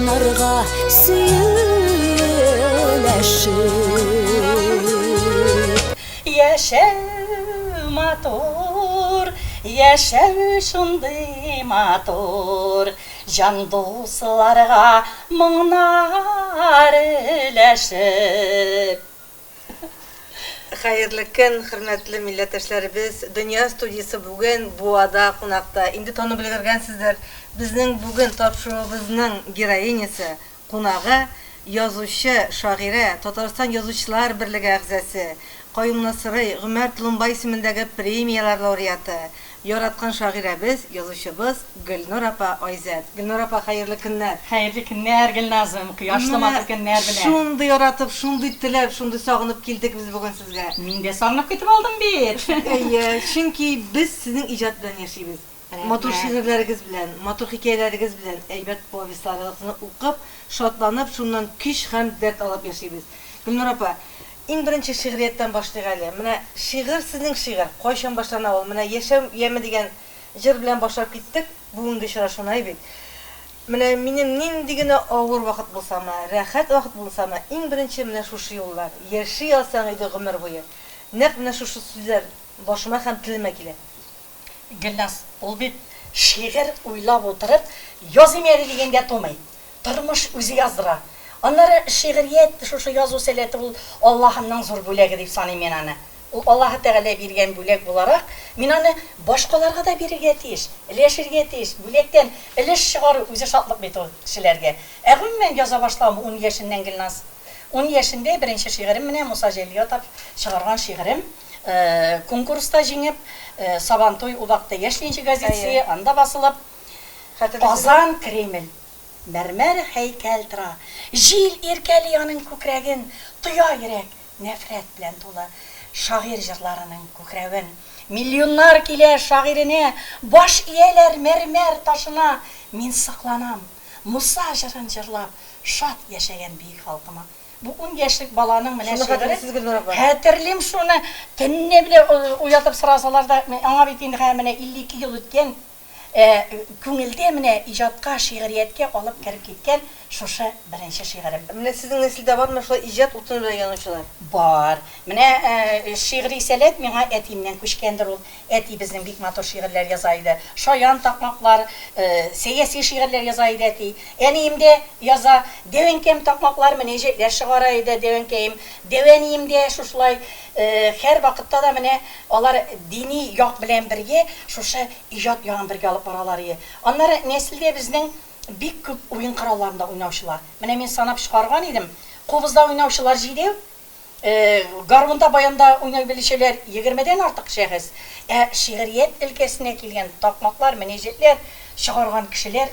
Якыннарга сөйләшеп. Яшәү матур, яшәү шундый матур, Җан дусларга моңнар өләшеп. Хәерле көн, хөрмәтле милләттәшләребез! Дөнья студиясе бүген Буада кунакта. Инде танып өлгергәнсездер, безнең бүген тапшыруыбызның героинясы, кунагы, язучы, шагыйрә, Татарстан Язучылар берлеге әгъзасе, Каюм Насырый, Гомәр Толымбай исемендәге премияләр лауреаты, Яраткан шагыйрәбез, язучыбыз Гөлнур апа Айзәт. Гөлнур апа, хәерле көннәр! Хәерле көннәр, Гөлназым! Кояшлы матур көннәр белән! Шундый яратып, шундый теләп, шундый сагынып килдек без бүген сезгә. Мин дә сагынып көтеп алдым бит! Әйе, чөнки без сезнең иҗат белән яшибез. Матур шигырьләрегез белән, матур хикәяләрегез белән, әйбәт повестьларыгызны укып, шатланып, шуннан көч һәм дәрт алып яшибез. Гөлнур апа, Иң беренче шигърияттән башлыйк әле. Менә шигырь сезнең шигырь, кайчан башлана ул? Менә Яшәү яме дигән җыр белән башлап киттек бүгенге очрашуны, әй бит. Менә минем нинди генә авыр вакыт булсамы, рәхәт вакыт булсамы, иң беренче менә шушы юллар, Яши алсаң иде гомер буе. Нәкъ менә шушы сүзләр башыма һәм телемә килә. Гөлназ, ул бит шигырь уйлап утырып, языйм әле дигәнгә тумый. Тормыш үзе яздыра. Аннары шигърият, шушы язу сәләте ул Аллаһымның зур бүләге дип саныйм мин аны. Ул Аллаһы Тәгалә биргән бүләк буларак, мин аны башкаларга да бирергә тиеш, өләшергә тиеш. Бүләктән өлеш чыгару үзе шатлык бит ул кешеләргә. Ә гомумән яза башлавым ун яшемнән, Гөлназ. Ун яшемдә беренче шигырем менә Муса Җәлилгә атап чыгарган шигырем конкурста җиңеп, Сабантуй ул вакытта Яшь ленче газетасы, анда басылып, Казан Кремль. Мәрмәр һәйкәл тора. Җил иркәли аның күкрәген, Тоя йөрәк, нәфрәт белән тулы Шагыйрь җырларының күкрәвен. Миллионнар килә шагыйренә, Баш ияләр мәрмәр ташына. Мин сокланам, Муса җырын җырлап, Шат яшәгән бөек халкыма. Бу ун яшьлек баланың менә Шуны шигыре. хәтерлисез, Гөлнур апа? Хәтерлим шуны. Төнне белә уятып сорасалар да, аңа бит инде хәзер менә 52 ел үткән. Ә күңелдә менә иҗатка, шигърияткә алып кереп киткән шушы беренче шигырем. Менә сезнең нәселдә бармы шулай иҗат уты белән янучылар? Бар. Менә шигъри сәләт миңа әтиемнән күчкәндер ул. Әти безнең бик матур шигырьләр яза иде. Шаян такмаклар, сәяси шигырьләр яза иде әти. Әнием дә яза. Дәвәнкәм такмаклар, мөнәҗәтләр чыгара иде дәвәнкәем. Дәвәнием дә шушылай. Һәрвакытта да менә алар дини як белән бергә шушы Иҗат ягын бергә алып баралар ие. Аннары нәселдә безнең бик күп уен коралларында уйнаучылар. Менә мин санап чыгарган идем, кубызда уйнаучылар җидәү, гармунда, баянда уйный белүчеләр егермедән артык шәхес. Ә шигърият өлкәсенә килгән такмаклар, мөнәҗәтләр чыгарган кешеләр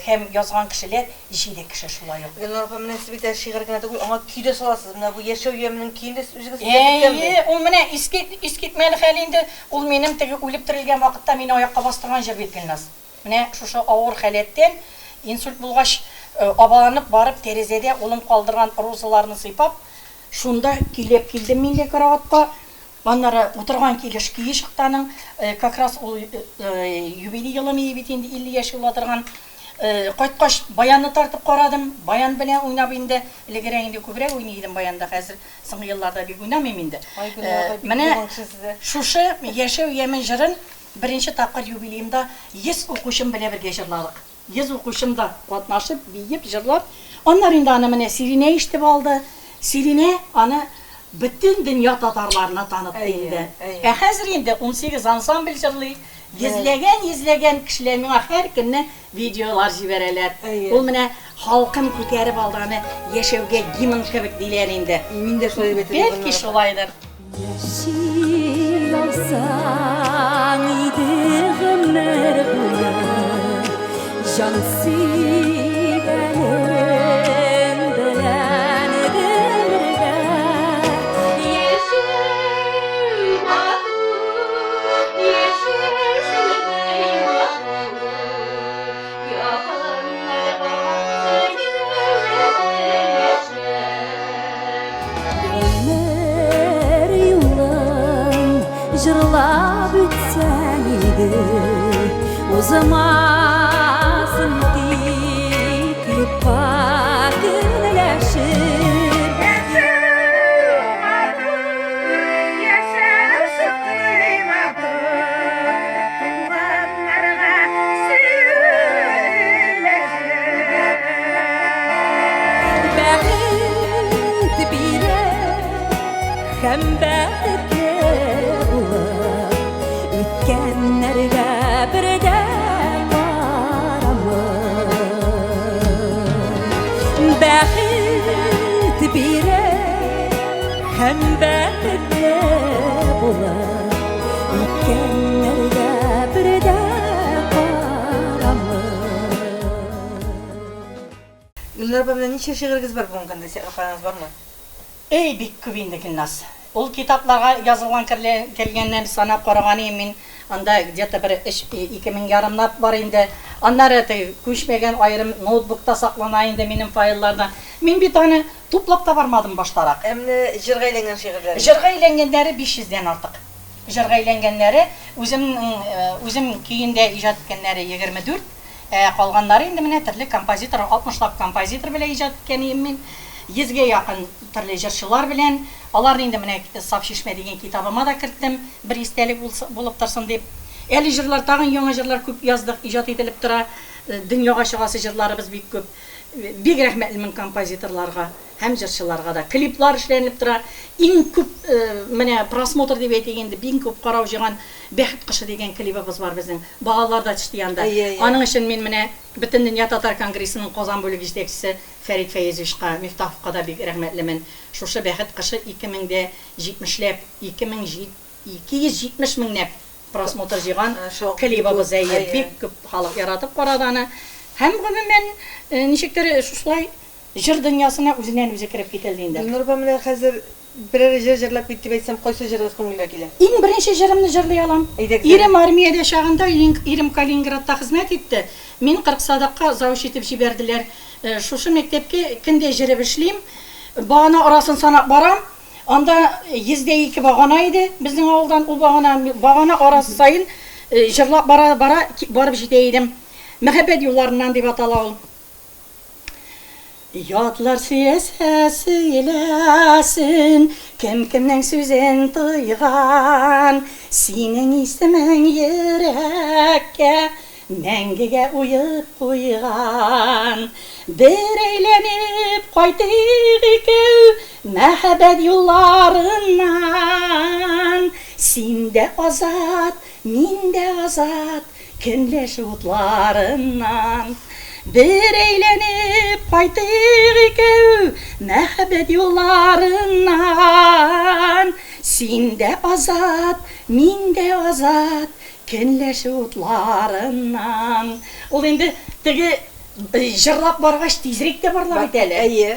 һәм язган кешеләр җиде кеше шулай ук. Гөлнур апа, менә сез бит әле шигырь генә түгел, аңа көй дә саласыз. Менә бу Яшәү яменең көен дә сез үзегез иҗат иткән бит. Әйе, ул менә искитмәле хәл инде. Ул минем теге үлеп терелгән вакытта мине аякка бастырган җыр бит, Гөлназ. Менә шушы авыр халәттән, инсульт булгач, абаланып барып, тәрәзәдә улым калдырган розаларны сыйпап, шунда көйләп килдем мин дә караватка. Аннары утырган килеш көе чыкты аның. Как раз ул юбилей елы мие бит инде, 50 яшь була торган. Кайткач, баянны тартып карадым. Баян белән уйнап инде, элегрәк инде күбрәк уйный идем баянда, хәзер Соңгы елларда бик уйнамыйм инде. Ай, Гөлнар апай, бик Менә булган кеше сездә. шушы Яшәү яме җырын беренче тапкыр юбилеемда 100 укучым белән бергә җырладык. 100 укучым да катнашып, биеп, җырлап. Аннары инде аны менә Сиринә ишетеп алды. Сиринә аны бөтен дөнья татарларына танытты Әйе, инде. әйе. Ә хәзер инде 18 ансамбль җырлый. Менә. Йөзләгән-йөзләгән кешеләр миңа һәр көнне Видеолар җибәрәләр. Әйе. Ул менә халкын күтәреп алды, аны яшәүгә гимн кебек диләр инде. Мин дә шулай дип әйтер идем, Бәлки Гөлнар апа. шулайдыр. Яши алсаң иде гомер буе, Җан сөйгәнең белән бергә. Яшәү матур, яшәү шундый матур. Гомер юлын җырлап үтсәң иде, Узмасын тик Юкка көнләшеп. Яшәү матур, яшәү шундый матур, туганнарга сөю өләшеп. Бәхет бирә һәм бәхетле булып, үткәннәргә бер дә карамый. Бәхет бирә һәм бәхетле булып, үткәннәргә бер дә карамый. Гөлнур апа, менә ничә шигырегез бар бүгенге көндә, исәпләп карагыз бармы? Эй, бик күп инде, Гөлназ. Ул китапларга язылган кергәннән санап караган идем мин. Анда где-то бер өч, 2000 ярымлап бар инде. Аннары теге күчмәгән аерым ноутбукта саклана инде минем файлларда. Мин бит аны туплап та бармадым баштарак. Ә менә җырга әйләнгән шигырьләр? Җырга әйләнгәннәре 500 дән артык. Җырга әйләнгәннәре, үзем көендә иҗат иткәннәре 24. Калганнары инде менә төрле композитор, 60лап композитор белән иҗат иткән идем мин. 100гә якын төрле җырчылар белән. Аларны инде менә Саф чишмә дигән китабыма да керттем, бер истәлек булып торсын дип. Әле җырлар, тагын яңа җырлар күп яздык, иҗат ителеп тора. Дөньяга чыгасы җырларыбыз бик күп. Бик рәхмәтлемен композиторларга һәм җырчыларга да. Клиплар эшләнеп тора. Иң күп менә просмотр дип әйтик инде, бик күп карау җыйган Бәхет кошы дигән клибыбыз бар безнең. Балалар да төште янда. Аның өчен мин менә Бөтендөнья татар конгрессының Казан бүлеге җитәкчесе Фәрит Фәезовичка, Мифтаховка да бик рәхмәтлемен. Шушы Бәхет кошы 2070ләп, 2270 меңнәп просмотр җыйган клибыбыз, әйе, бик күп халык яратып карады аны. Һәм гомумән, ничектер шушылай җыр дөньясына үзеннән-үзе кереп кителде инде. Гөлнур апа, менә хәзер берәр җыр җырлап кит дип әйтсәм, кайсы җырыгыз күңелгә килә? Иң беренче җырымны җырлый алам. Әйдәгез. Ирем армиядә чагында, ирем Калининградта хезмәт итте. Мин Кырыксадакка завуч итеп җибәрделәр. Шушы мәктәпкә көн дә җөреп эшлим. Багана арасын санап барам. Анда 102 багана иде безнең авылдан. Ул багана, багана арасы саен җырлап бара бара барып җитә идем. Мәхәббәт юлларыннан дип атала ул. Ятлар сөйләсә сөйләсен, кем кемнең сүзен тойган, синең исемең йөрәккә мәңгегә уеп куйган. Бер әйләнеп кайтыйк икәү мәхәббәт юлларыннан. Син дә азат, мин дә азат, көнләшү утларыннан. Бер әйләнеп кайтыйк икәү мәхәббәт юлларыннан. Син дә азат, мин дә азат, көнләшү утларыннан. Ул инде теге җырлап баргач тизрәк тә барлап бит әле. Әйе.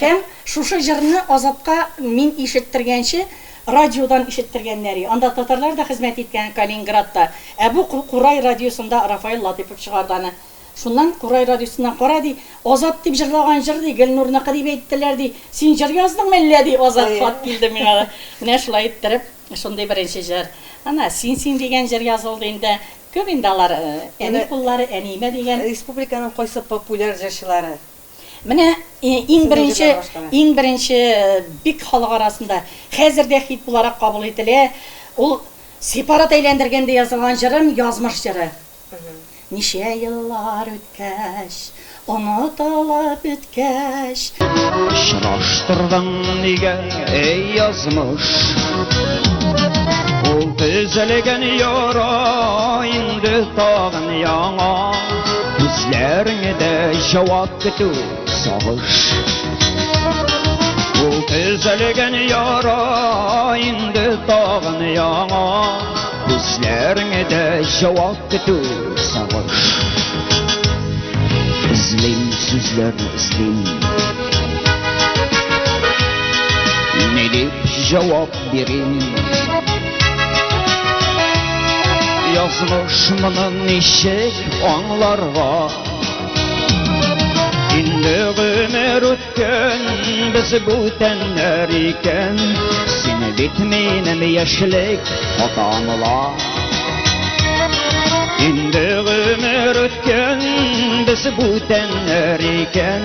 Һәм шушы җырны Азатка мин ишеттергәнче радиодан ишеттергәннәр. Анда татарлар да хезмәт иткән Калининградта. Ә бу Курай радиосында Рафаэль Латыпов чыгарды аны. Шуннан Курай радиосыннан кара ди, Азат дип җырлаган җыр ди, Гөлнурныкы дип әйттеләр ди. Син җыр яздыңмы әллә ди, Азат хат килде миңа. Менә шулай иттереп, шундый беренче җыр. Ана син син дигән җыр язылды инде. Күп инде алар, әни куллары, әниемә дигән. Республиканың кайсы популяр җырчылары? Менә иң беренче, иң беренче бик халык арасында хәзер дә хит буларак кабул ителә. Ул сепарат әйләндергәндә язылган җырым Язмыш җыры. Ничә еллар үткәч, онытылып беткәч. Очраштырдың нигә, эй язмыш? Ул төзелгән яра инде тагын яңа. Күзләреңдә җавап көтү сагыш. Ул төзелгән яра инде тагын яңа. Күзләреңдә җавап көтү сагыш. Эзлим сүзләрне эзлим. Ни дип җавап бирим? Язмыш моны ничек аңларга? Инде гомер үткән, без бүтәннәр икән. Син бит минем яшьлек хатамла. Инде гомер үткән, без бүтәннәр икән.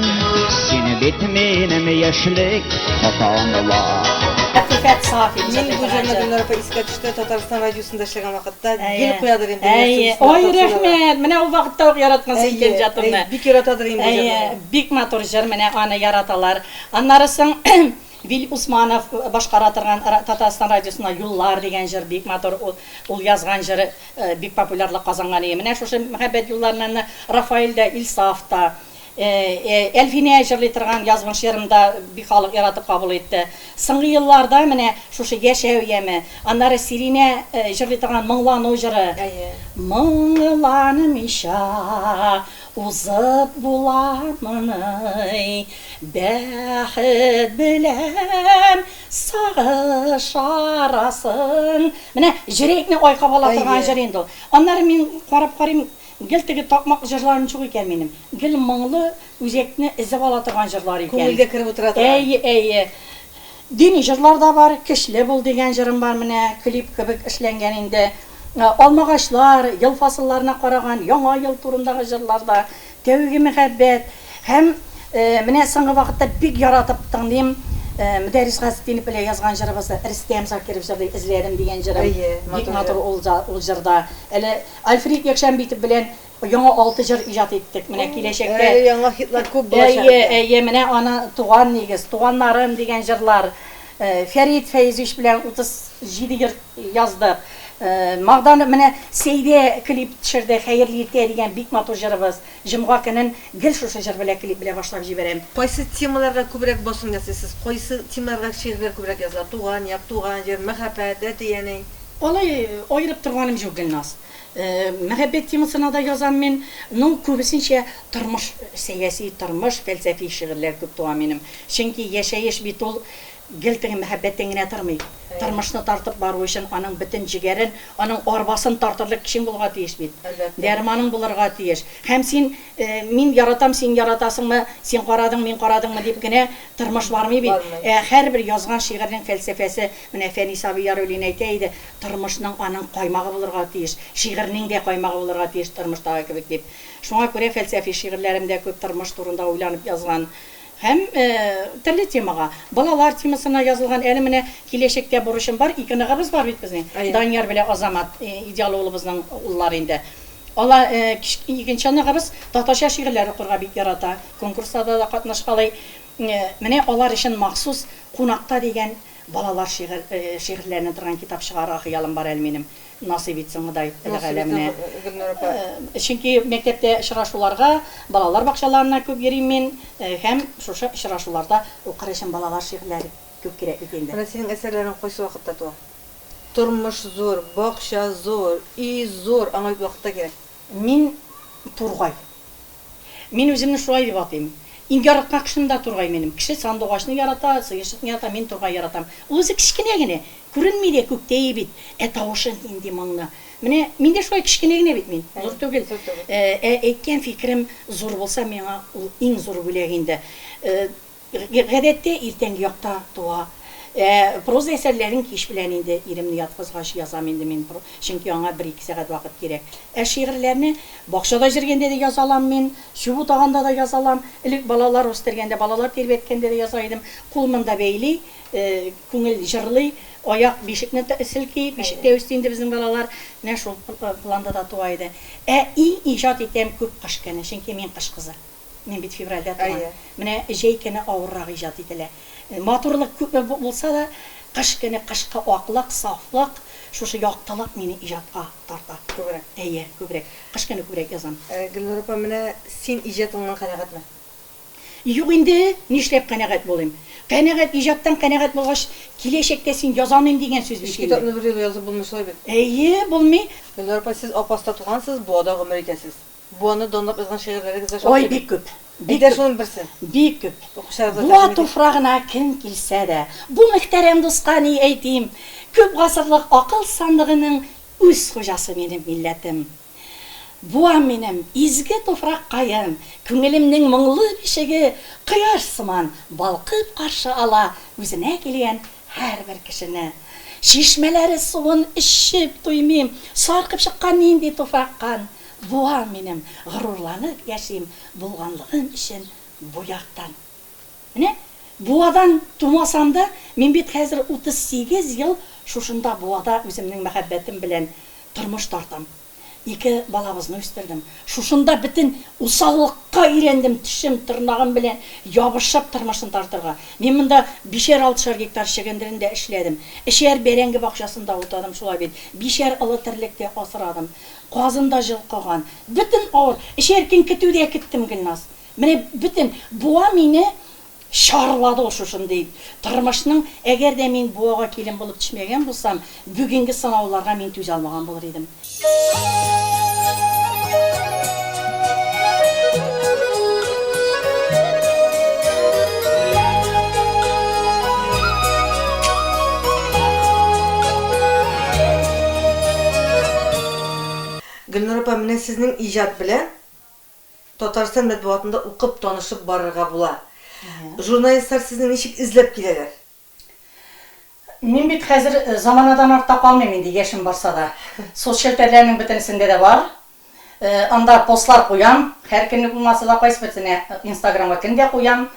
Син бит минем яшьлек атамла. Хәфифәт Сафин Мин җырлый бу торган җырны җыр. Гөлнар апа искә төште, Татарстан радиосында эшләгән вакытта гел Әйе. куядыр инде Әйе. Яшел Ой, Татарстанда. рәхмәт. Менә ул вакытта ук яраткансың Әйе, икән иҗатымны. әйе, бик яратадыр инде бу Әйе, җырны. бик матур җыр, менә аны яраталар. Аннары соң Вил Усманов башкара торган Татарстан радиосында Юллар дигән җыр бик матур, ул, ул язган җыры бик популярлык казанган иде. Менә шушы мәхәббәт юлларыннан Рафаэль дә, Илсаф та, Әлфинә җырлый торган Язмыш җырын да бик халык яратып кабул итте. Соңгы елларда менә шушы Яшәү яме, аннары Сиринә җырлый торган Моңлану җыры. Моңланмыйча Узып буламыни бәхет белән сагыш арасын. Менә җөрәкне айкап ала торган җыр инде ул. Аннары мин карап карыйм, гел теге такмак җырларым юк икән минем. Гел моңлы, үзәкне өзеп ала торган җырлар икән. Күңелгә кереп утыра торган. Әйе, әйе. Дини җырлар да бар, Көчле бул дигән җырым бар менә, клип кебек эшләнгән инде. Алмагачлар, ел фасылларына караган, Яңа ел турындагы җырлар да, Тәүге мәхәббәт һәм менә соңгы вакытта бик яратып тыңлыйм, Мөдәррис Газетдинов белән язган җырыбызны Рөстәм Закиров җырлый, Эзләдем дигән җырым. Бик матур ул җырда. Әле Альфрид Якшәмбитов белән Яңа алты җыр иҗат иттек. Менә киләчәктә. Әйе, яңа хитлар күп булачак. Әйе, әйе, менә аны Туган нигез, Туганнарым дигән җырлар. Фәрит Фәйзович белән 37 җыр яздык. Магданов менә Сәйдә клип төшерде, Хәерле иртә дигән бик матур җырыбыз. Җомга көнен гел шушы җыр белән клип белән башлап җибәрәм. Кайсы темаларга күбрәк басым ясыйсыз? Кайсы темаларга шигырьләр күбрәк языла? Туган як, туган җир, мәхәббәт, әти-әни? Алай аерып торганым юк, Гөлназ. Мәхәббәт темасына да язам мин. Ну, күбесенчә тормыш, сәяси тормыш, фәлсәфи шигырьләр күп туа минем. Чөнки яшәеш бит ул гел теге мәхәббәттән генә тормый. Тормышны тартып бару өчен аның бөтен җегәрен, аның арбасын тартырлык кешең булырга тиеш бит. Әлбәттә. Дәрманың булырга тиеш. Һәм син, мин яратам, син яратасыңмы, син карадың, мин карадыңмы дип кенә тормыш бармый бит. Бармый. Ә һәрбер язган шигырьнең фәлсәфәсе, менә Фәнис абый Яруллин әйтә иде, Тормышның аның каймагы булырга тиеш, шигырьнең дә каймагы булырга тиеш тормыштагы кебек дип. Шуңа күрә фәлсәфи шигырьләрем дә күп, тормыш турында уйланып язган. Һәм төрле темага. Балалар темасына язылган. Әле менә киләчәктә бурычым бар, ике оныгыбыз бар бит безнең. Данияр белән Азамат, идеал улыбызның уллары инде. Ала икенче оныгыбыз татарча шигырьләр укырга бик ярата, конкурсларда да катнашкалый. Менә алар өчен махсус Кунакта дигән Балалар шигырь шигырьләреннән торган китап чыгарырга хыялым бар әле минем. Насыйп итсен Ходай Насыйп Тәгалә итсен, менә. Гөлнур апа. Чөнки мәктәптә очрашуларга, балалар бакчаларына күп йөрим мин һәм шушы очрашуларда укыр өчен балалар шигырьләре күп кирәк бит инде. Менә синең әсәрләрең кайсы вакытта туа? Тормыш зур, бакча зур, өй зур, аңа бит вакыт та кирәк. Мин тургай. Мин үземне шулай дип атыйм. Иң яраткан кошым да тургай минем. Кеше сандугачны ярата, сыерчыкны ярата, мин тургай яратам. Ул үзе кечкенә генә, күренми дә, күктәи бит, ә тавышы нинди моңлы. Менә мин дә шулай кечкенә генә бит мин, зур түгел. Ә әйткән фикерем зур булса, миңа ул иң зур бүләк инде. Гадәттә иртәнге якта туа. Ә проза әсәрләрен кич белән инде иремне яткызгач язам инде мин, чөнки аңа бер-ике сәгать вакыт кирәк. Ә шигырьләрне бакчада җөргәндә дә яза алам мин, чүп утаганда да яза алам. Элек балалар үстергәндә, балалар тирбәткәндә дә яза идем. Кул монда бәйли, күңел җырлый, аяк бишекне селки, бишектә үсте инде безнең балалар. Менә шул планда да туа иде. Ә иң иҗат итәм күп кыш көне, чөнки мин кыш кызы. Мин бит февральдә туган. Әйе. Менә җәй көне авыррак иҗат ителә. Матурлык күпме булса да, кыш көне кышкы аклык, сафлык, шушы яктылык мине иҗатка тарта. Күбрәк. Әйе, күбрәк. Кыш көне күбрәк язам. Гөлнур апа, менә син иҗатыңнан канәгатьме? Юк инде, нишләп канәгать булыйм? Канәгать, иҗаттан канәгать булгач, киләчәктә син яза алмыйм дигән сүз Өч бит инде. китапны берьюлы язып булмый шулай бит. Әйе, булмый. Гөлнур апа, сез Апаста тугансыз, Буада гомер итәсез. Буаны данлап язган шигырьләрегез дә шактый Ой, бит. бик күп, бик Әйдә күп, шуның берсен. бик күп. Укучыларыбызга Буа тәкъдим итик. туфрагына кем килсә дә, бу мөхтәрәм дуска ни әйтим, күп гасырлык акыл сандыгының үз хуҗасы минем милләтем. Буам минем, изге туфраккаем, күңелемнең моңлы бишеге, кояш сыман балкып каршы ала үзенә килгән һәрбер кешене. Чишмәләре суын эчеп туймыйм, саркып чыккан нинди туфраккан. Буа минем, горурланып яшим булганлыгым өчен бу яктан. Менә Буадан тумасам да, мин бит хәзер 38 ел шушында Буада үземнең мәхәббәтем белән тормыш тартам. Ике балабызны үстердем. Шушында бөтен усаллыкка өйрәндем, тешем, тырнагым белән ябышып тормышны тартырга. Мин монда бишәр-алтышар гектар чөгендерен дә эшләдем. Өчәр бәрәңге бакчасын да утадым шулай бит. Бишәр олы терлек тә асрадым. Казын да җылкыган. Бөтен авыр. Өчәр көн көтү дә көттем, Гөлназ. Менә бөтен Буа мине чарлады ул шушындый тормышның. Әгәр дә мин Буага килен булып төшмәгән булсам, бүгенге сынауларга мин түзә алмаган булыр идем. Гөлнур апа, менә сезнең иҗат белән Татарстан матбугатында укып, танышып барырга була. Журналистлар сезне ничек эзләп киләләр? Мин бит хәзер заманадан артта калмыйм инде, яшем барса да. Соцчелтәрләрнең бөтенесендә дә бар. Анда постлар куям, һәр көнне булмаса да, кайсыберсенә Инстаграмга көн дә куям,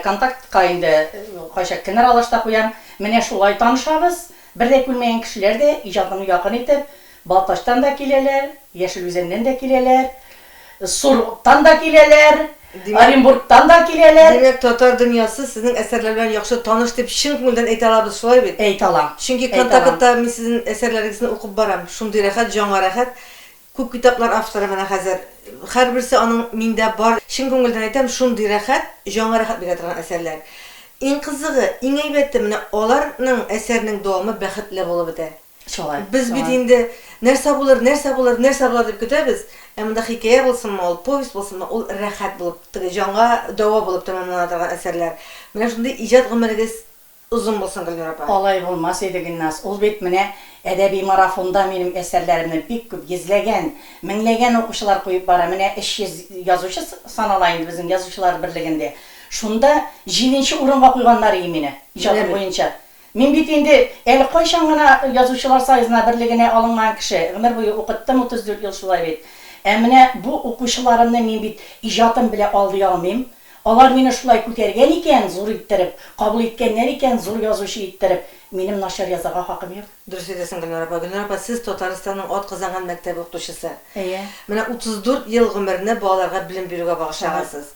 Контактка инде кайчак көн аралаш та куям. Менә шулай танышабыз. Бер дә күрмәгән кешеләр дә иҗатымны якын итеп, Балтачтан да киләләр, Яшел Үзәннән дә киләләр, Сургуттан да киләләр, Оренбургтан да киләләр. Димәк, татар дөньясы сезнең әсәрләр белән яхшы таныш дип чын күңелдән әйтә алабыз, шулай бит? Әйтә алам. Чөнки Контактта мин сезнең әсәрләрегезне укып барам. Шундый рәхәт, җанга рәхәт. Күп китаплар авторы менә хәзер. Һәрберсе аның миндә бар. Чын күңелдән әйтәм, шундый рәхәт, җанга рәхәт бирә торган әсәрләр. Иң кызыгы, иң әйбәте, менә аларның әсәрнең дәвамы бәхетле булып бетә. Шулай. Без бит инде нәрсә булыр, нәрсә булыр, нәрсә булыр дип көтәбез. Ә монда хикәя булсынмы ул, повесть булсынмы, ул рәхәт булып, теге җанга дәва булып тәмамлана торган әсәрләр. Менә шундый иҗат гомерегез Озын булсын, Гөлнур апа. Алай булмас иде, Гөлназ. Ул бит менә әдәби марафонда минем әсәрләремне бик күп, йөзләгән, меңләгән укучылар куеп бара. Менә 300 язучы санала инде безнең Язучылар берлегендә. Шунда җиденче урынга куйганнар ие мине, иҗатым буенча. Мин бит инде әле кайчан гына Язучылар союзына, берлегенә алынган кеше. Гомер буе укыттым, 34 ел шулай бит. Ә менә бу укучыларымны мин бит иҗатым белән алдый алмыйм. Алар мине шулай күтәргән икән, зур иттереп, кабул иткәннәр икән, зур язучы иттереп, минем начар язарга хакым юк. Дөрес әйтәсең, Гөлнар апа. Гөлнар апа, сез Татарстанның атказанган мәктәбе укытучысы. Әйе. Менә 34 ел гомерне балаларга белем бирүгә багышлагансыз.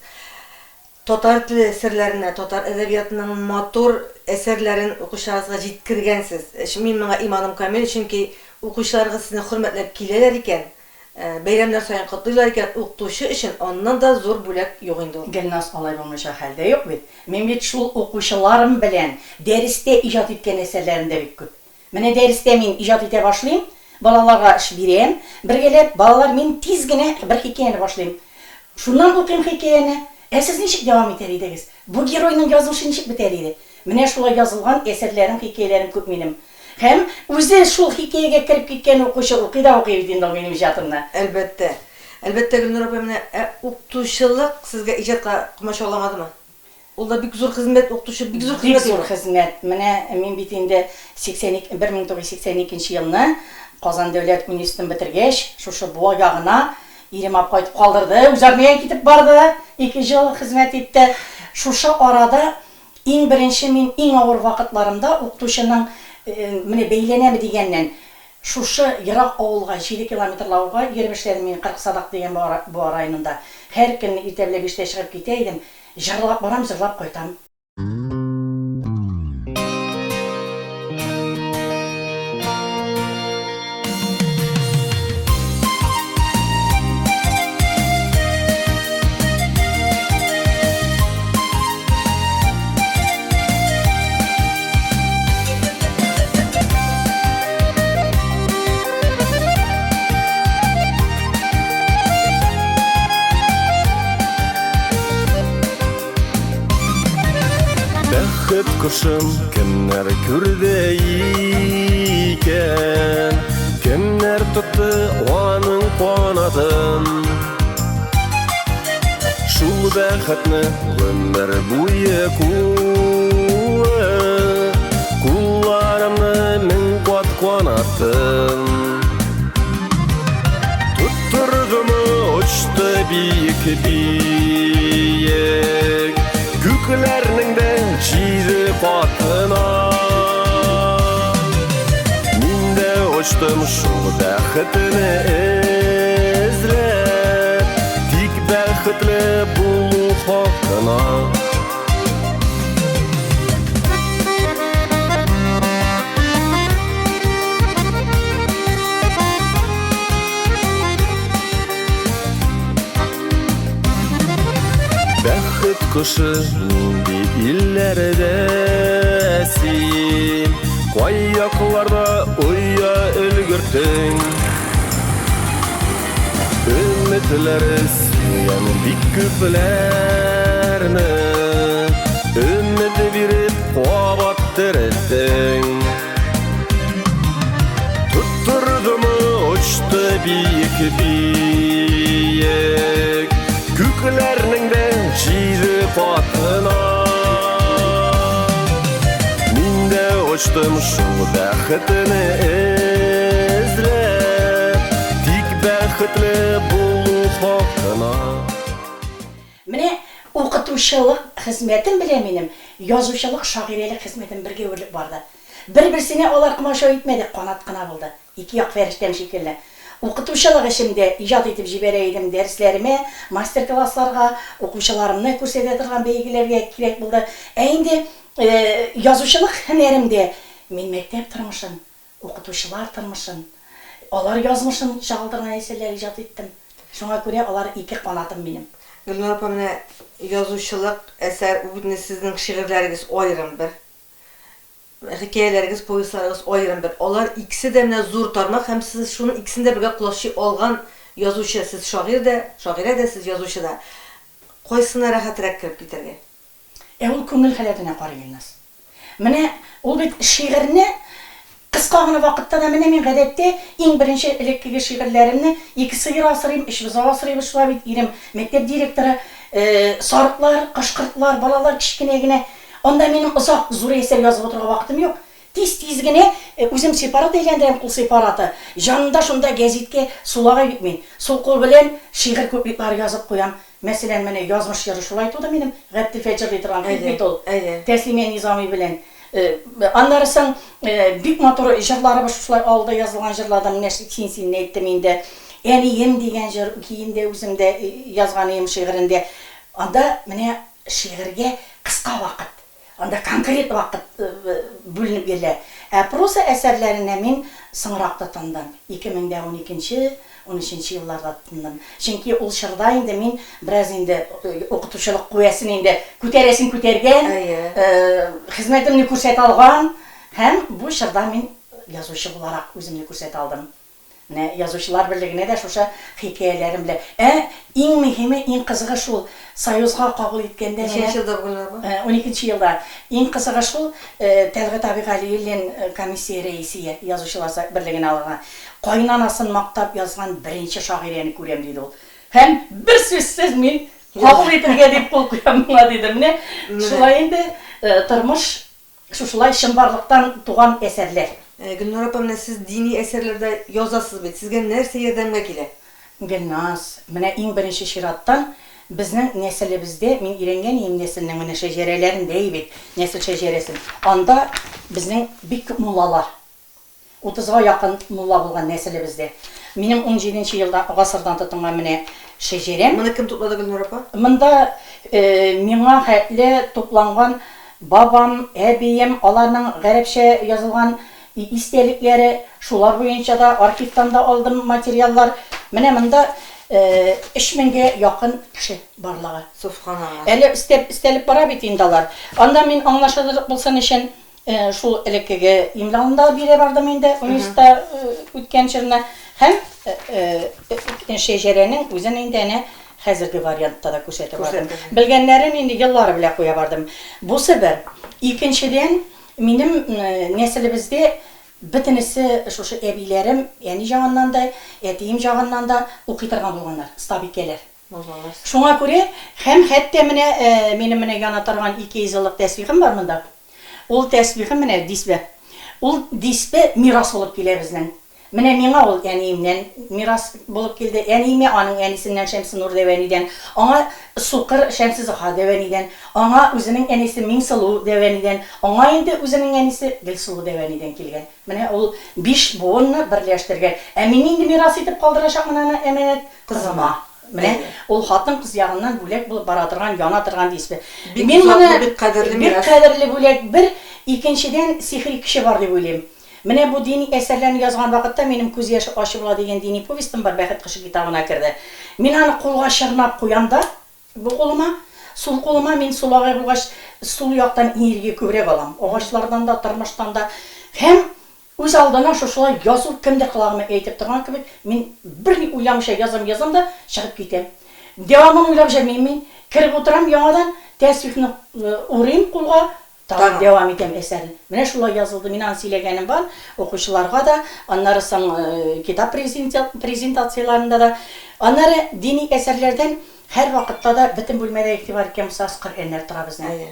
Татар теле серләренә, татар әдәбиятының матур әсәрләрен укучыларыгызга җиткергәнсез. Мин моңа иманым камил, чөнки укучыларыгыз сезне хөрмәтләп киләләр икән, Бәйрәмнәр саен котлыйлар икән, укытучы өчен аннан да зур бүләк юк инде ул. Гөлназ, алай булмыйча хәл дә юк бит. Мин бит шул укучыларым белән дәрестә иҗат иткән әсәрләрем дә бик күп. Менә дәрестә мин иҗат итә башлыйм, балаларга эш бирәм, бергәләп, балалар, мин тиз генә бер хикәяне башлыйм. Шуннан укыйм хикәяне. Ә сез ничек дәвам итәр идегез? Бу геройның язмышы ничек бетәр иде? Менә шулай язылган әсәрләрем, хикәяләрем күп минем. Һәм үзе шул хикәягә кереп киткән укучы укый да укый бит инде ул минем иҗатымны. Әлбәттә. Әлбәттә, Гөлнур апай, менә ә укытучылык сезгә иҗатка комачауламадымы? Ул да бик зур хезмәт, укытучы бик зур Бик хезмәт зур инде. хезмәт. Менә мин бит инде 82, 1982 елны Казан дәүләт университетын бетергәч, шушы Буа ягына ирем алып кайтып калдырды. Үзе армиягә китеп барды, ике ел хезмәт итте. Шушы арада Иң беренче мин иң авыр вакытларымда укытучының менә бәйләнәме дигәннән, шушы ерак авылга, җиде километрлы авылга йөреп эшләдем мин, 40 Садак дигән Буа районында. Һәр көнне иртә белән биштә чыгып китә идем, җырлап барам, җырлап кайтам. Бәхет кошын кемнәр күрде икән? Кемнәр тотты аның канатын? Шул бәхетне гомер буе куып, Кулларымны мең кат канаттым. Тоттырдымы очты биек биек Күкләрнең дә җиде катына Мин дә очтым шул бәхетне эзләп Тик бәхетле булу хакына Бәхет кошы нинди илләрдә син? Кай якларда оя өлгерттең? Өметләр сөйгән бик күпләрне Өмет биреп кабат терелттең. Тоттырдымы очты биек биек Күкләрнең дә җиде катына Мин дә очтым шул бәхетне эзләп Тик бәхетле булу хакына. Менә укытучылык хезмәтем белән минем язучылык, шагыйрәлек хезмәтем бергә үрелеп барды. Бер-берсенә алар комачау итмәде, канат кына булды. Ике як фәрештәм шикелле. Укытучылык эшемдә иҗат итеп җибәрә идем, дәресләремә, мастер-классларга, укучыларымны күрсәтә торган бәйгеләргә кирәк булды. Ә инде язучылык һөнәремдә мин мәктәп тормышын, укытучылар тормышын, алар язмышын чагылдырган әсәрләр иҗат иттем. Шуңа күрә алар ике канатым минем. Гөлнур апа, менә язучылык, әсәр, ул бит инде сезнең шигырьләрегез аерым бер. Хикәяләрегез, повестьларыгыз аерым бер. Алар икесе дә менә зур тармак һәм сез шуның икесен дә бергә колачлый алган язучы. Сез шагыйрь дә, шагыйрә дә, сез язучы да. Кайсына рәхәтрәк кереп китәргә? Ә ул күңел халәтенә карый, Гөлназ. Менә ул бит шигырьне кыска гына вакытта да, менә мин гадәттә иң беренче элеккеге шигырьләремне ике сыер асрыйм, өч бозау асрыйбыз шулай бит, ирем мәктәп директоры, сарыклар, кош-кортлар, балалар кечкенә генә. Анда минем озак зур әсәр язып утырырга вакытым юк. Тиз-тиз генә үзем сепарат әйләндерәм, кул сепараты. Җанында шунда гәзиткә сулагай бит мин. Сул кул белән шигырь куплетлары язып куям. Мәсәлән, менә Язмыш җыры шулай туды минем, Габделфәт җырлый торган клип бит ул. Тәслимә Низами белән. Аннары соң бик матур җырларыбыз шушылай авылда язылган җырлардан менә Син синне әйттем инде. Әнием дигән җыр, көен дә үзем дә язган ием шигырен дә. Анда менә Шигырьгә кыска вакыт, анда конкрет вакыт бүленеп бирелә. Ә проза әсәрләренә мин соңрак тотындым, 2012 нче, унөченче елларда тотындым. Чөнки ул чорда инде мин бераз инде укытучылык куәсен инде күтәрәсен күтәргән, хезмәтемне күрсәтә алган һәм бу чорда мин язучы буларак үземне күрсәтә алдым. Менә Язучылар берлегенә дә шушы хикәяләрем белән. Ә иң мөһиме, иң кызыгы шул, Союзга кабул иткәндә менә. Ничәнче елда бу, Гөлнар апа? Уникенче елда. Иң кызыгы шул, Тәлгать абый Галиуллин комиссия рәисе, Язучылар берлегенә алырга. Кайнанасын мактап язган беренче шагыйрәне күрәм, диде ул. Һәм берсүзсез мин кабул итергә дип кул куям моңа, диде. Менә шулай инде тормыш Шушылай чынбарлыктан туган әсәрләр. Гөлнар апа, менә сез дини әсәрләр дә язасыз бит. Сезгә нәрсә ярдәмгә килә? Гөлназ, менә иң беренче чираттан безнең нәселебездә, мин өйрәнгән ием нәселнең менә шәҗәрәләрен дә бит, нәсел шәҗәрәсен. Анда безнең бик күп муллалар. Утызга якын мулла булган нәселебездә. Минем унҗиденче елда гасырдан тотынган менә шәҗәрәм. Моны кем туплады, Гөлнур апа? Монда миңа хәтле тупланган бабам, әбием, аларның гарәпчә язылган истәлекләре, шулар буенча да архивтан да алдым материаллар. Менә монда өч меңгә якын кеше барлыгы. Сөбханалла. Әле өстәп, өстәлеп бара бит инде алар. Анда мин аңлашылырлык булсын өчен Шул элеккеге имланы да бирә бардым инде университетта үткән чорны. Һәм шәҗәрәнең үзен инде әнә хәзерге вариантта да күрсәтә бардым. Белгәннәрен инде еллары белән куя бардым. Бусы бер. Икенчедән, минем нәселебездә бөтенесе шушы әбиләрем, әни җагыннан да, әтием җагыннан да укый торган булганнар, остабикәләр. Шуңа күрә һәм хәтта менә минем менә яна торган 200 еллык тәсбихем бар монда. Ул тәсбихем менә дисбе. Ул дисбе мирас булып килә безнең. Менә миңа ул әниемнән мирас булып килде. Әниемә аның әнисеннән Шәмсенур дәү әнидән, аңа сукыр Шәмсезоха дәү әнидән, аңа үзенең әнисе Миңсылу дәү әнидән, аңа инде үзенең әнисе Гөлсылу дәү әнидән килгән. Менә ул биш буынны берләштергән. Ә мин инде мирас итеп калдырачакмын аны әманәт кызыма. Менә ул хатын-кыз ягыннан бүләк булып бара торган, яна торган дисбе. Бик Мин затлы, моны бик кадерле бик мирас. кадерле бүләк, бер, икенчедән, сихри көче бар дип уйлыйм. Менә бу дини әсәрләрне язган вакытта минем Күз яше ачы була дигән дини повестем бар, Бәхет кошы китабына керде. Мин аны кулга чорнап куям да, бу кулыма, сул кулыма, мин сулагай булгач, сул яктан энергия күбрәк алам, агачлардан да, тормыштан да. Һәм үз алдына шушылай язу кемдер колагыма әйтеп торган кебек, мин берни уйламыйча язам, язам да чыгып китәм. Дәвамын уйлап йөрмим мин. Кереп утырам яңадан, тәсбихны урыйм кулга, Тагын дәвам итәм әсәрне. Менә шулай язылды. Мин аны сөйләгәнем бар, укучыларга да, аннары соң китап презентацияләрендә дә. Аннары дини әсәрләрдән һәрвакытта да бөтен бүлмәдә игътибар иткән булсагыз, Коръәннәр тора безнең.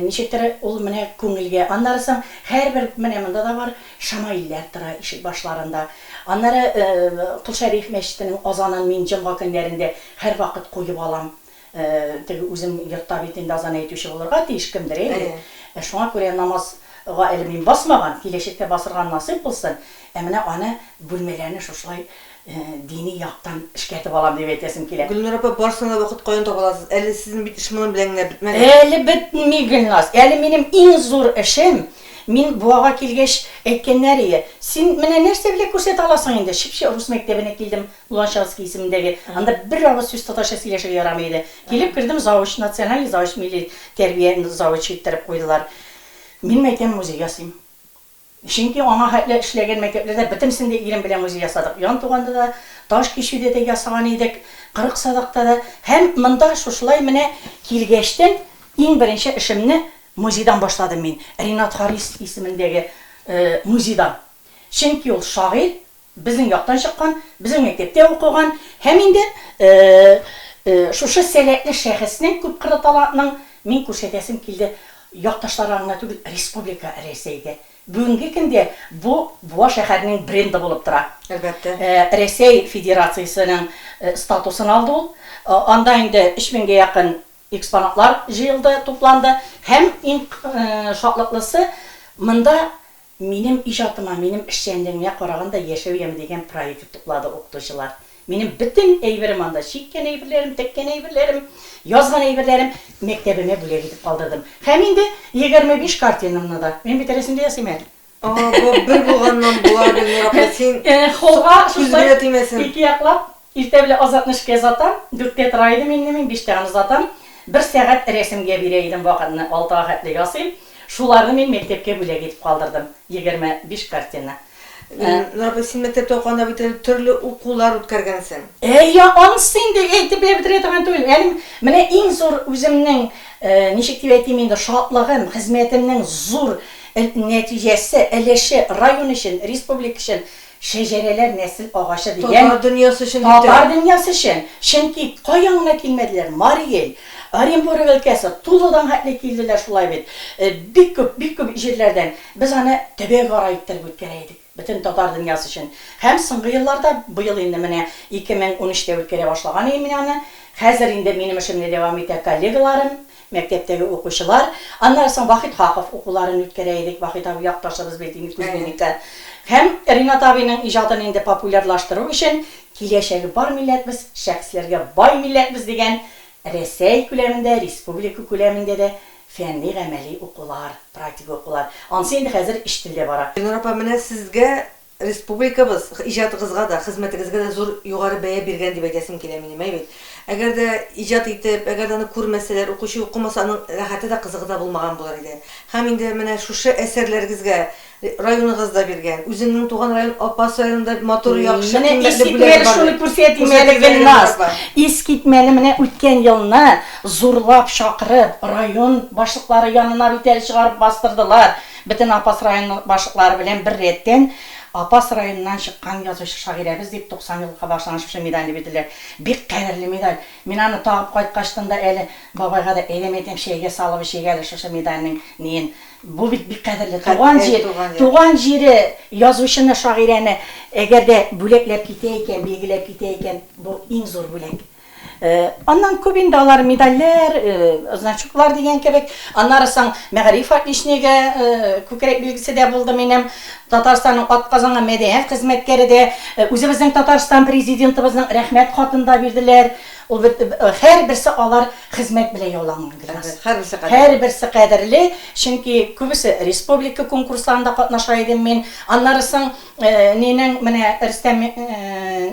Ничектер ул менә күңелгә. Аннары соң һәрбер, менә монда да бар, шамаилләр тора ишек башларында. Аннары Кол Шәриф мәчетенең азанын мин җомга көннәрендә һәрвакыт куеп алам. Теге үзем йортта бит инде азан әйтүче булырга тиеш кемдер, әйе бит. Шуңа күрә намазга әле мин басмаган, киләчәктә басырга насыйп булсын, ә менә аны бүлмәләрне шушылай дини яктан эшкәртеп алам дип әйтәсем килә. Гөлнур апа, барысына да вакыт каян таба аласыз? Әле сезнең бит эш моның белән генә бетмәгән. Әле бетми, Гөлназ. Әле минем иң зур эшем, мин Буага килгәч әйткәннәр ие, син менә нәрсә белән күрсәтә аласың инде, чеп-чи рус мәктәбенә килдем, Луначарский исемендәге. Анда бер авыз сүз татарча сөйләшергә ярамый иде. Килеп кердем, завуч, национальный завуч, милли тәрбия завучы иттереп куйдылар. Мин, мәйтәм, музей ясыйм. Чөнки аңа хәтле эшләгән мәктәпләрдә бөтенесен дә ирем белән музей ясадык. Янтуганда да, Ташкичүдә дә ясаган идек, 40 Садакта да. Һәм монда шушылай менә килгәчтен иң беренче эшемне музейдан башладым мин. Ренат Харис исемендәге музейдан. Чөнки ул шагыйрь, Безнең яктан чыккан, безнең мәктәптә укыган һәм инде шушы сәләтле шәхеснең, күпкырлы талантның мин күрсәтәсем килде якташларга гына түгел, республика, Рәсәйгә. Бүгенге көндә бу Буа шәһәренең бренды булып тора. Әлбәттә. Рәсәй Федерациясенең статусын алды ул. Анда инде өч меңгә якын экспонатлар җыелды, тупланды һәм иң шатлыклысы, монда Минем иҗатыма, минем эшчәнлегемә караганда Яшәү яме дигән проект туплады укытучылар. Минем бөтен әйберем анда, чиккән әйберләрем, теккән әйберләрем, язган әйберләрем мәктәбемә бүләк итеп калдырдым. Һәм инде 25 картинамны да. Мин бит рәсем дә ясыйм әле. Ага, бу бер булганнан була, Гөлнур апа, син Холга күз шушылай генә тимәсен. ике яклап, иртә белән Азатны эшкә озатам, дүрттә тора идем инде мин, биштә аны озатам. Бер сәгать рәсемгә бирә идем вакытны, алтыга хәтле ясыйм. Шуларны мин мәктәпкә бүләк итеп калдырдым, 25 картина. Гөлнур апа, син мәктәптә укыганда бит әле төрле укулар үткәргәнсең. Әйе, анысы инде әйтеп бә бетерә торган түгел. Әле менә иң зур үземнең, ничек дип әйтим инде, шатлыгым, хезмәтемнең зур нәтиҗәсе, өлеше район өчен, республика өчен Шәҗәрәләр нәсел агачы дигән. Татар дөньясы өчен дип тә. Татар дөньясы өчен. Чөнки каян гына килмәделәр, Мари Эл, Оренбург өлкәсе, Тулыдан хәтле килделәр шулай бит. Бик күп, бик күп җирләрдән. Без аны төбәкара иттереп үткәрә идек. Бөтен татар дөньясы өчен. Һәм соңгы елларда, быел инде менә 2013 тә үткәрә башлаган идем мин аны. Хәзер инде минем эшемне дәвам итә коллегаларым. Мәктәптәге укучылар, аннары соң Вахит Хаков укуларын үткәрә идек, Вахит абый якташыбыз бит инде, Кузьминнеке. Һәм Ринат абыйның иҗатын инде популярлаштыру өчен Киләчәге бар милләтбез, шәхесләргә бай милләтбез дигән Рәсәй күләмендә, республика күләмендә дә фәнни-гамәли укулар, практик укулар. Ансы инде хәзер өч телдә бара. Гөлнур апа, менә сезгә Республикабыз иҗатыгызга да, хезмәтегезгә дә зур югары бәя биргән дип әйтәсем килә минем, әй бит. Әгәр дә иҗат итеп, әгәр дә аны күрмәсәләр, укучы укымаса, аның рәхәте дә, кызыгы да булмаган булыр иде. Һәм инде менә шушы әсәрләрегезгә районыгыз да биргән, үзеңнең туган район Апас районында матур, яхшы, Менә кыйммәтле бүләге искитмәле бар шуны бит. күрсәтим әле, Күрсәтегез әле, Гөлнур Гөлназ. апа. Искитмәле, менә үткән елны зурлап чакырып, район башлыклары янына бит әле чыгарып бастырдылар. Бөтен Апас районы башлыклары белән бер рәттән. Апас районыннан чыккан язучы шагыйрәбез дип 90 еллыкка багышланган шушы медальне бирделәр. Бик кадерле медаль. Мин аны тагып кайткачтын да әле бабайга да әйдә мәйтәм чәйгә салып эчик әле шушы медальнең ниен. Бу бит бик кадерле. Туган җир, туган җире язучыны, шагыйрәне әгәр дә бүләкләп китә икән, билгеләп китә икән, бу иң зур бүләк. Аннан күп инде алар медальләр, значоклар дигән кебек. Аннары соң мәгариф отличнигы күкрәк билгесе дә булды минем. Татарстанның атказанган мәдәният хезмәткәре дә, үзебезнең Татарстан президентыбызның рәхмәт хатын да бирделәр. Ул бит һәрберсе алар хезмәт белән яуланган грас. Һәрберсе кадерле. Һәрберсе кадерле, чөнки күбесе республика конкурсларында катнаша идем мин. Аннары соң Нинең, менә Рөстәм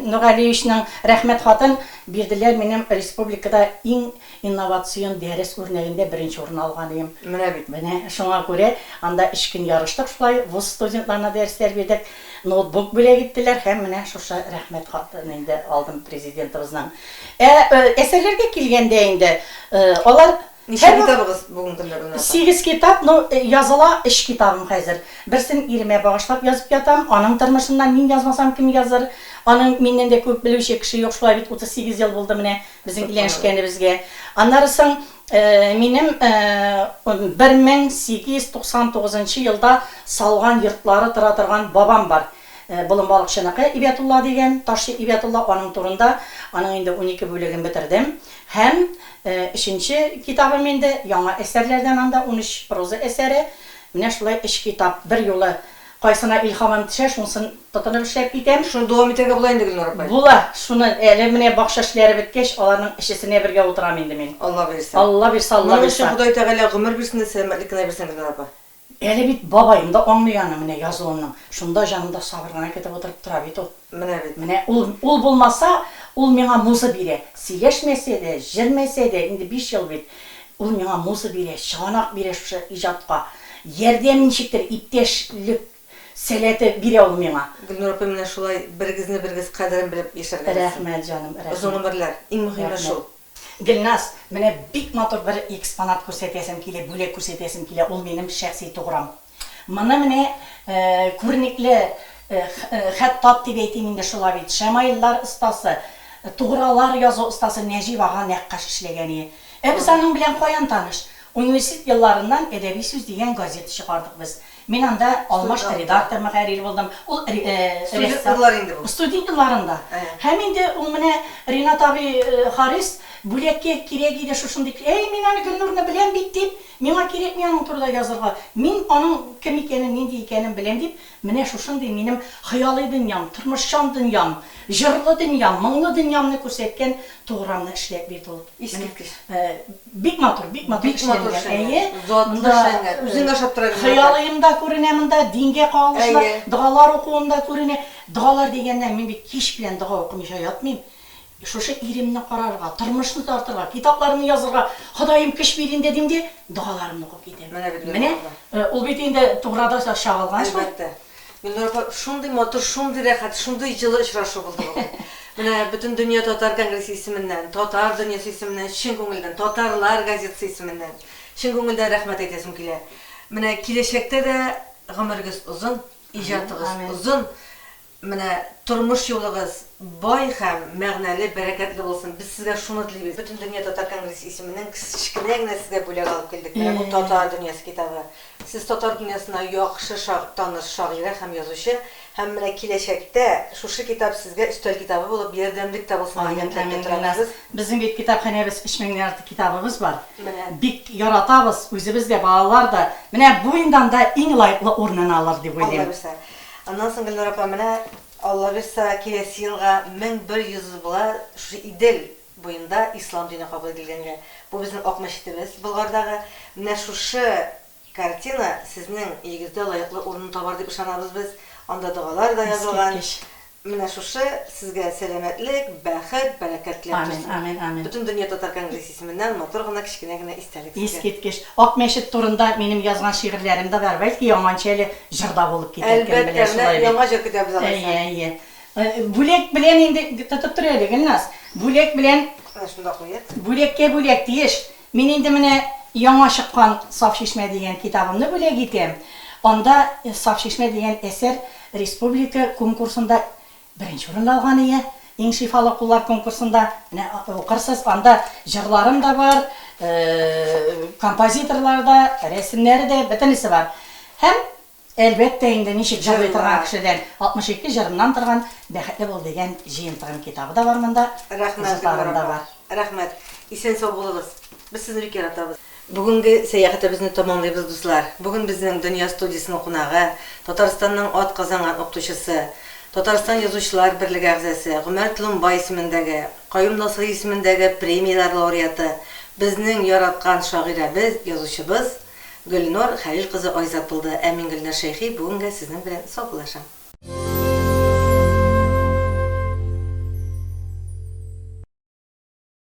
Нургалиевичның рәхмәт хатын бирделәр минем республикада иң инновацион дәрес үрнәгендә беренче урын алганыем. Менә бит. Менә шуңа күрә анда өч көн ярыштык шулай, вуз студентларына дәресләр бирдек, ноутбук бүләк иттеләр һәм менә шушы рәхмәт хатын инде алдым президентыбызның. Ә әсәрләргә килгәндә инде, алар Ничә китабыгыз бүгенге көндә, Гөлнара апа? Сигез китап, ну, языла өч китабым хәзер. Берсен иремә багышлап язып ятам, аның тормышыннан мин язмасам, кем языр? Аның миннән дә күп белүче кеше юк, шулай бит, 38 ел булды менә безнең өйләнешкәнебезгә. Аннары соң минем 1899 нчы елда салган йортлары тора торган бабам бар. Болын балыкчыныкы Ибәтулла дигән, Ташчы Ибәтулла, аның турында, аның инде 12 бүлеген бетердем. Һәм өченче китабым инде, яңа әсәрләрдән анда 13 проза әсәре. Менә шулай өч китап берьюлы. Кайсына илһамым төшә, шунысын тотынып эшләп китәм. Шуны дәвам итәргә була инде, Гөлнур апай? Була. Шуны әле менә бакча эшләре беткәч, аларның өчесенә бергә утырам инде мин. Алла боерса. Алла бирса, Алла Моның өчен бирса. Ходай Тәгалә гомер бирсен дә, сәламәтлек кенә бирсен, Гөлнур апа. Әле бит бабаем да аңлый аны менә язуымның. Шунда җанымда сабыр гына көтеп утырып тора бит ул. Менә бит. Менә ул, ул булмаса, ул миңа муза бирә. Сөйләшмәсә дә, җөрмәсә дә, инде биш ел бит, ул миңа муза бирә, чыганак бирә шушы иҗатка. Ярдәм ничектер, иптәшлек сәләте бирә ул миңа. Гөлнур апай, менә шулай берегезне-берегез кадерен белеп яшәргә язсын. Рәхмәт, җаным, рәхмәт. Озын гомерләр, иң мөһиме Рәхмәт. шул. Гөлназ, менә бик матур бер экспонат күрсәтәсем килә, бүләк күрсәтәсем килә, ул минем шәхси туграм. Моны менә күренекле хәттат дип әйтим инде шулай бит, шәмаиллар остасы, тугралар язу остасы Нәҗип ага Нәккаш эшләгәние. Ә без аның белән каян таныш? Университет елларыннан Әдәби сүз дигән газета чыгардык без. Мин анда алмаш редактор, мөхәррир булдым. Ул Студент еллары инде бу. Студент елларында. Һәм инде ул менә Ринат абый Харис бүләккә кирәк иде шушындый. Әй, мин аны Гөлнурны беләм бит, дип, миңа кирәкми аның турында язырга. Мин аның кем икәнен, нинди икәнен беләм, дип, менә шушындый минем хыялый дөньям, тормышчан дөньям, җырлы дөньям, моңлы дөньямны күрсәткән туграмны эшләп бирде ул. Искиткеч. Бик матур, бик матур Бик матур эшләнгән. Әйе. эшләнгән. Затлы Монда эшләнгән. Үзең ашап тора гөлнар. Хыялыем да күренә монда, дингә кагылышлы Әйе. догалар укуым да күренә. Догалар дигәннән, мин бит кич белән дога укымыйча ятмыйм. Шушы иремне карарга, тормышны тартырга, китапларны язырга Ходаем көч бир инде дим дә, догаларымны укып китәм. Менә бит Менә Гөлнар апа. ул бит инде туграда чагылган шул. Әлбәттә. Гөлнур апа, шундый матур, шундый рәхәт, шундый җылы очрашу булды бүген. Менә Бөтендөнья татар конгрессы исеменнән, Татар дөньясы исеменнән чын күңелдән, Татарлар газетасы исеменнән чын күңелдән рәхмәт әйтәсем килә. Менә киләчәктә дә гомерегез озын, иҗатыгыз озын, менә тормыш юлыгыз бай һәм мәгънәле, бәрәкәтле булсын. Без сезгә шуны телибез. Бөтендөнья татар конгрессы исеменнән кечкенә генә сезгә бүләк алып килдек. Менә бу Татар дөньясы китабы. Сез татар дөньясына яхшы таныш шагыйрә һәм язучы, һәм менә киләчәктә шушы китап сезгә өстәл китабы булып, ярдәмлек тә булсын Амин, дигән теләктә амин, торабыз Гөлназ. без. Безнең бит китапханәбез 3000 нән артык китабыбыз бар. Менә. Бик яратабыз, үзебез дә, балалар да. Менә бу инде анда иң лаеклы урынын алыр дип Алла уйлыйм. бирсә. Аннан соң, Гөлнур апа, менә, Алла бирса, киләсе елга 1100 була шушы Идел буенда ислам дине кабул ителгәнгә. Бу безнең Ак мәчетебез Болгардагы. Менә шушы картина сезнең өегездә лаеклы урынын табар дип ышанабыз без. Анда догалар да язылган. Искиткеч. Менә шушы сезгә сәламәтлек, бәхет, бәрәкәт теләп Амин, торсын. амин, амин. Бөтендөнья татар конгрессы исеменнән матур гына, кечкенә генә истәлек сезгә. Искиткеч. Ак мәчет турында минем язган шигырьләрем дә бар. Бәлки, яңанча әле җыр да булып китәр, кем Әлбәттә, белә, менә шулай бит. яңа җыр көтәбез алайса. Әйе, әйе. Бүләк белән инде тотып тор әле, Гөлназ. Бүләк белән Менә шунда куеп. Бүләккә бүләк тиеш. Мин инде менә яңа чыккан Саф чишмә дигән китабымны бүләк итәм. Анда Саф чишмә дигән әсәр республика конкурсында беренче урын алган ие. Иң шифалы куллар конкурсында. Менә укырсыз, анда җырларым да бар, композиторлар да, рәсемнәре дә, бөтенесе бар. Һәм, әлбәттә инде, ничек җырлый торган кешедән 62 җырымнан торган Бәхетле бул дигән җыентыгым китабы да бар монда, Рәхмәт, җырларым Гөлнур да апа. бар. Рәхмәт. Исән-сау булыгыз. Без сезне бик яратабыз. Бүгенге сәяхәтебезне тәмамлыйбыз, дуслар. Бүген безнең Дөнья студиясенең кунагы, Татарстанның атказанган укытучысы, Татарстан Язучылар берлеге әгъзасы, Гомәр Тлумбай исемендәге, Каюм Насыйри исемендәге премияләр лауреаты, безнең яраткан шагыйрәбез, язучыбыз Гөлнур Хәлил кызы Айзат булды. Ә мин Гөлнар Шәйхи бүгенгә сезнең белән саубуллашам.